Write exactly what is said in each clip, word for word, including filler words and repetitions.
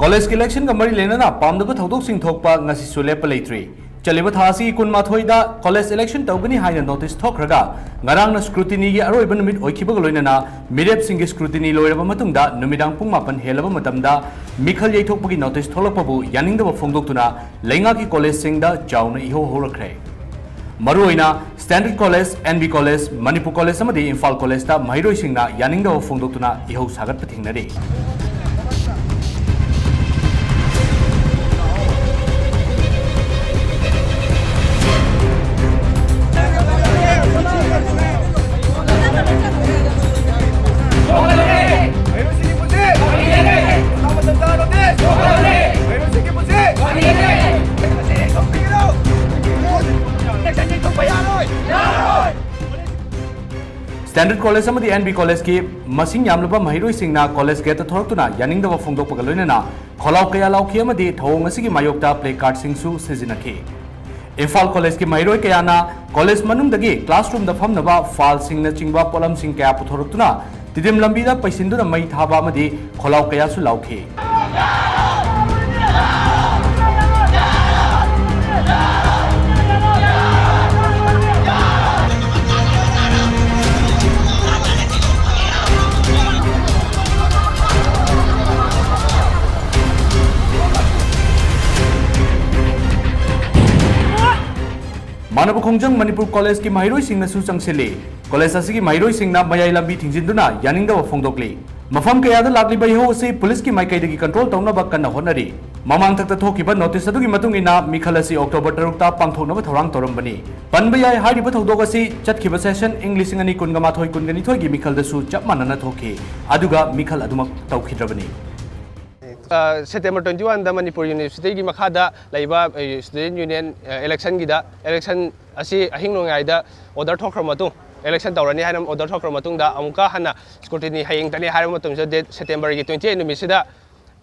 ꯀꯣꯂꯦꯖꯀꯤ ꯏꯂꯦꯛꯁꯟꯒ ꯃꯔꯤ ꯂꯩꯅꯅ ꯄꯥꯝꯗꯕ ꯊꯧꯗꯣꯛꯁꯤꯡ ꯊꯣꯛꯄ ꯉꯁꯤꯁꯨ ꯂꯦꯞꯄ ꯂꯩꯇ꯭ꯔꯤ꯫ ꯆꯠꯂꯤꯕ ꯊꯥ ꯑꯁꯤꯒꯤ ꯀꯨꯟꯃꯥꯊꯣꯏꯗ ꯀꯣꯂꯦꯖ ꯏꯂꯦꯛꯁꯟ ꯇꯧꯒꯅꯤ ꯍꯥꯏꯅ ꯅꯣꯇꯤꯁ ꯊꯣꯛꯈ꯭ꯔꯒ, ꯉꯔꯥꯡꯅ ꯁ꯭ꯀ꯭ꯔꯨꯇꯤꯅꯤꯒꯤ ꯑꯔꯣꯏꯕ ꯅꯨꯃꯤꯠ ꯑꯣꯏꯈꯤꯕꯒ ꯂꯣꯏꯅꯅ ꯃꯤꯔꯦꯞꯁꯤꯡꯒꯤ ꯁ꯭ꯀ꯭ꯔꯨꯇꯤꯅꯤ ꯂꯣꯏꯔꯕ ꯃꯇꯨꯡꯗ ꯅꯨꯃꯤꯗꯥꯡ ꯄꯨꯡ ꯃꯥꯄꯟ ꯍꯦꯜꯂꯕ ꯃꯇꯝꯗ ꯃꯤꯈꯜ ꯌꯩꯊꯣꯛꯄꯒꯤ ꯅꯣꯇꯤꯁ ꯊꯣꯛꯂꯛꯄꯕꯨ ꯌꯥꯅꯤꯡꯗꯕ ꯐꯣꯡꯗꯣꯛꯇꯨꯅ ꯂꯩꯉꯥꯛꯀꯤ ꯀꯣꯂꯦꯖꯁꯤꯡꯗ ꯆꯥꯎꯅ ꯏꯍꯧ ꯍꯧꯔꯛꯈ꯭ꯔꯦ꯫ ꯃꯔꯨꯑꯣꯏꯅ standard college, N B college, Manipur college ꯑꯃꯗꯤ ꯏꯝꯐꯥꯜ ꯀꯣꯂꯦꯖꯇ ꯃꯍꯩꯔꯣꯏꯁꯤꯡꯅ ꯌꯥꯅꯤꯡꯗꯕ ꯐꯣꯡꯗꯣꯛꯇꯨꯅ ꯏꯍꯧ ꯁꯥꯒꯠꯄ ꯊꯦꯡꯅꯔꯤ꯫ ꯁ꯭ꯇꯦꯟꯗꯔꯗ ꯀꯣꯂꯦꯖ ꯑꯃꯗꯤ ꯑꯦꯟ ꯕꯤ ꯀꯣꯂꯦꯖꯀꯤ ꯃꯁꯤꯡ ꯌꯥꯝꯂꯕ ꯃꯍꯩꯔꯣꯏꯁꯤꯡꯅ ꯀꯣꯂꯦꯖ ꯒꯦꯠꯇ ꯊꯣꯔꯛꯇꯨꯅ ꯌꯥꯅꯤꯡꯗꯕ ꯐꯣꯡꯗꯣꯛꯄꯒ ꯂꯣꯏꯅꯅ ꯈꯣꯜꯂꯥꯎ ꯀꯌꯥ ꯂꯥꯎꯈꯤ ꯑꯃꯗꯤ ꯊꯧꯑꯣꯡ ꯑꯁꯤꯒꯤ ꯃꯥꯌꯣꯛꯇ ꯄ꯭ꯂꯦ ꯀꯥꯔꯗꯁꯤꯡꯁꯨ ꯁꯤꯖꯤꯟꯅꯈꯤ꯫ ꯏꯝꯐꯥꯜ ꯀꯣꯂꯦꯖꯀꯤ ꯃꯍꯩꯔꯣꯏ ꯀꯌꯥꯅ ꯀꯣꯂꯦꯖ ꯃꯅꯨꯡꯗꯒꯤ ꯀ꯭ꯂꯥꯁꯔꯨꯝꯗ ꯐꯝꯅꯕ ꯐꯥꯜꯁꯤꯡꯅꯆꯤꯡꯕ ꯄꯣꯠꯂꯝꯁꯤꯡ ꯀꯌꯥ ꯄꯨꯊꯣꯔꯛꯇꯨꯅ ꯇꯤꯗꯤꯝ ꯂꯝꯕꯤꯗ ꯄꯩꯁꯤꯟꯗꯨꯅ ꯃꯩ ꯊꯥꯕ ꯑꯃꯗꯤ ꯈꯣꯜꯂꯥꯎ ꯀꯌꯥꯁꯨ ꯂꯥꯎꯈꯤ꯫ ꯃꯥꯟꯅꯕ ꯈꯣꯡꯖꯪ ꯃꯅꯤꯄꯨꯔ ꯀꯣꯂꯦꯖꯀꯤ ꯃꯍꯩꯔꯣꯏꯁꯤꯡꯅꯁꯨ ꯆꯪꯁꯤꯜꯂꯤ꯫ ꯀꯣꯂꯦꯖ ꯑꯁꯤꯒꯤ ꯃꯍꯩꯔꯣꯏꯁꯤꯡꯅ ꯃꯌꯥꯏ ꯂꯝꯕꯤ ꯊꯤꯡꯖꯤꯟꯗꯨꯅ ꯌꯥꯅꯤꯡꯗꯕ ꯐꯣꯡꯗꯣꯛꯂꯤ꯫ ꯃꯐꯝ ꯀꯌꯥꯗ ꯂꯥꯛꯂꯤꯕ ꯏꯍꯧ ꯑꯁꯤ ꯄꯨꯂꯤꯁꯀꯤ ꯃꯥꯏꯀꯩꯗꯒꯤ ꯀꯟꯇ꯭ꯔꯣꯜ ꯇꯧꯅꯕ ꯀꯟꯅ ꯍꯣꯠꯅꯔꯤ꯫ ꯃꯃꯥꯡꯊꯛꯇ ꯊꯣꯛꯈꯤꯕ ꯅꯣꯇꯤꯁ ꯑꯗꯨꯒꯤ ꯃꯇꯨꯡ ꯏꯟꯅ ꯃꯤꯈꯜ ꯑꯁꯤ ꯑꯣꯛꯇꯣꯕꯔ ꯇꯔꯨꯛꯇ ꯄꯥꯡꯊꯣꯛꯅꯕ ꯊꯧꯔꯥꯡ ꯇꯧꯔꯝꯕꯅꯤ꯫ ꯄꯟꯕ ꯌꯥꯏ, ꯍꯥꯏꯔꯤꯕ ꯊꯧꯗꯣꯛ ꯑꯁꯤ ꯆꯠꯈꯤꯕ ꯁꯦꯁꯟ ꯏꯪ ꯂꯤꯁꯤꯡ ꯑꯅꯤ ꯀꯨꯟꯒ ꯃꯥꯊꯣꯏ ꯀꯨꯟꯒ ꯅꯤꯊꯣꯏꯒꯤ ꯃꯤꯈꯜꯗꯁꯨ ꯆꯞ ꯃꯥꯟꯅꯅ ꯊꯣꯛꯈꯤ, ꯑꯗꯨꯒ ꯃꯤꯈꯜ ꯑꯗꯨꯃꯛ ꯇꯧꯈꯤꯗ꯭ꯔꯕꯅꯤ꯫ ꯑ, ꯁꯦꯞꯇꯦꯝꯕꯔ ꯇ꯭ꯋꯦꯟꯇꯤ ꯋꯥꯟꯗ ꯃꯅꯤꯄꯨꯔ ꯌꯨꯅꯤꯚꯔꯁꯤꯇꯤꯒꯤ ꯃꯈꯥꯗ ꯂꯩꯕ, ꯑ, ꯁ꯭ꯇꯨꯗꯦꯟ ꯌꯨꯅꯤꯌꯟ, ꯑ, ꯏꯂꯦꯛꯁꯟꯒꯤꯗ, ꯏꯂꯦꯛꯁꯟ ꯑꯁꯤ ꯑꯍꯤꯡ ꯅꯣꯡꯌꯥꯏꯗ ꯑꯣꯔꯗꯔ ꯊꯣꯛꯈ꯭ꯔ ꯃꯇꯨꯡ, ꯏꯂꯦꯛꯁꯟ ꯇꯧꯔꯅꯤ ꯍꯥꯏꯅ ꯑꯣꯔꯗꯔ ꯊꯣꯛꯈ꯭ꯔ ꯃꯇꯨꯡꯗ ꯑꯃꯨꯛꯀ ꯍꯟꯅ ꯁ꯭ꯀ꯭ꯔꯨꯇꯤꯅꯤ ꯍꯌꯦꯡꯇꯅꯤ ꯍꯥꯏꯔꯕ ꯃꯇꯝꯁꯤꯗ, ꯗꯦꯠ ꯁꯦꯞꯇꯦꯝꯕꯔꯒꯤ ꯇ꯭ꯋꯦꯟꯇꯤ ꯑꯩꯠ ꯅꯨꯃꯤꯠꯁꯤꯗ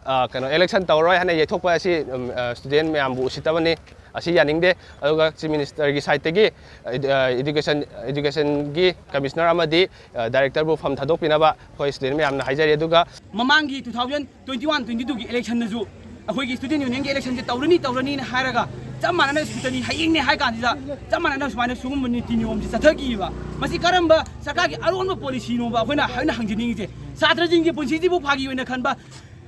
ꯑ, ꯀꯩꯅꯣ, election ꯇꯧꯔꯣꯏ ꯍꯥꯏꯅ ꯌꯩꯊꯣꯛꯄ ꯑꯁꯤ, ꯎꯝ, ꯑ, student ꯃꯌꯥꯝꯕꯨ ꯎꯁꯤꯠꯇꯕꯅꯤ꯫ ꯑꯁꯤ ꯌꯥꯅꯤꯡꯗꯦ꯫ ꯑꯗꯨꯒ Chief Ministerꯒꯤ sideꯇꯒꯤ, ꯑ, education, educationꯒꯤ commissioner ꯑꯃꯗꯤ, ꯑ, directorꯕꯨ ꯐꯝ ꯊꯥꯗꯣꯛꯄꯤꯅꯕ ꯑꯩꯈꯣꯏ student ꯃꯌꯥꯝꯅ ꯍꯥꯏꯖꯔꯤ꯫ ꯑꯗꯨꯒ ꯃꯃꯥꯡꯒꯤ two thousand twenty one twenty twoꯒꯤ electionꯗꯁꯨ ꯑꯩꯈꯣꯏꯒꯤ student unionꯒꯤ electionꯁꯦ ꯇꯧꯔꯅꯤ, ꯇꯧꯔꯅꯤꯅ ꯍꯥꯏꯔꯒ ꯆꯞ ꯃꯥꯟꯅꯅ ꯁꯨꯇꯅꯤ, ꯍꯌꯦꯡꯅꯦ ꯍꯥꯏ ꯀꯥꯟꯁꯤꯗ ꯆꯞ ꯃꯥꯟꯅꯅ ꯁꯨꯃꯥꯏꯅ ꯁꯤꯒꯨꯝꯕ ꯅꯤꯇꯤ ꯅꯤꯌꯣꯝꯁꯤ ꯆꯠꯊꯈꯤꯕ꯫ ꯃꯁꯤ ꯀꯔꯝꯕ ꯁꯔꯀꯥꯔꯒꯤ ꯑꯔꯣꯟꯕ policyꯅꯣꯕ ꯑꯩꯈꯣꯏꯅ, ꯑꯩꯅ ꯍꯪꯖꯅꯤꯡꯉꯤꯁꯦ? ꯁꯥꯇ꯭ꯔꯁꯤꯡꯒꯤ ꯄꯨꯟꯁꯤꯁꯤꯕꯨ ꯐꯥꯒꯤ ꯑꯣꯏꯅ ꯈꯟꯕ,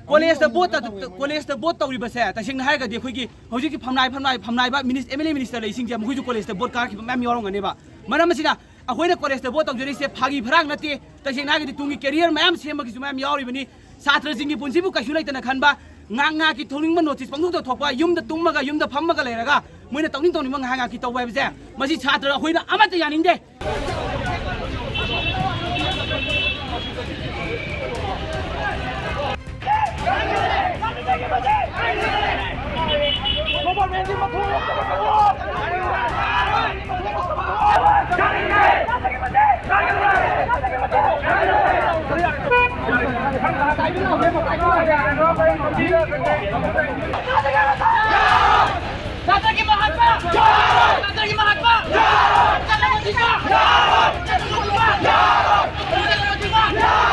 collegeꯇ vote, collegeꯇ vote ꯇꯧꯔꯤꯕꯁꯦ ꯇꯁꯦꯡꯅ ꯍꯥꯏꯔꯒꯗꯤ ꯑꯩꯈꯣꯏꯒꯤ ꯍꯧꯖꯤꯛꯀꯤ ꯐꯝꯅꯥꯏ, ꯐꯝꯅꯥꯏ, ꯐꯝꯅꯥꯏꯕ minis-, MLA minister ꯂꯩꯁꯤꯡꯁꯦ ꯃꯈꯣꯏꯁꯨ collegeꯇ vote ꯀꯥꯔꯛꯈꯤꯕ ꯃꯌꯥꯝ ꯌꯥꯎꯔꯝꯒꯅꯦꯕ꯫ ꯃꯔꯝ ꯑꯁꯤꯅ ꯑꯩꯈꯣꯏꯅ collegeꯇ vote ꯇꯧꯖꯔꯤꯁꯦ ꯐꯥꯒꯤ ꯐꯔꯥꯡ ꯅꯠꯇꯦ꯫ ꯇꯁꯦꯡꯅ ꯍꯥꯏꯔꯒꯗꯤ ꯇꯨꯡꯒꯤ career ꯃꯌꯥꯝ ꯁꯦꯝꯕꯒꯤꯁꯨ ꯃꯌꯥꯝ ꯌꯥꯎꯔꯤꯕꯅꯤ꯫ ꯁꯥꯇ꯭ꯔꯁꯤꯡꯒꯤ ꯄꯨꯟꯁꯤꯕꯨ ꯀꯩꯁꯨ ꯂꯩꯇꯅ ꯈꯟꯕ, ꯉꯥꯏꯍꯥꯛ ꯉꯥꯏꯍꯥꯛꯀꯤ ꯊꯣꯛꯅꯤꯡꯕ notice ꯄꯪꯊꯣꯛꯇ ꯊꯣꯛꯄ, ꯌꯨꯝꯗ ꯇꯨꯝꯃꯒ ꯌꯨꯝꯗ ꯐꯝꯃꯒ ꯂꯩꯔꯒ ꯃꯣꯏꯅ ꯇꯧꯅꯤꯡ ꯇꯧꯅꯤꯡꯕ ꯉꯥꯏꯍꯥꯛ ꯉꯥꯏꯍꯥꯛꯀꯤ ꯇꯧꯕ ꯍꯥꯏꯕꯁꯦ, ꯃꯁꯤ ꯁꯥꯇ꯭ꯔ ꯑꯩꯈꯣꯏꯅ ꯑꯃꯠꯇ ꯌꯥꯅꯤꯡꯗꯦ꯫ ꯅꯠꯇ꯭ꯔꯒꯤ ꯃꯍꯥꯠꯄ! ꯅꯠꯇ꯭ꯔꯒꯤ ꯃꯍꯥꯠꯄ! ꯆꯠꯂꯕꯁꯤꯡꯕ! ꯆꯠꯂꯕꯁꯤꯡꯕ!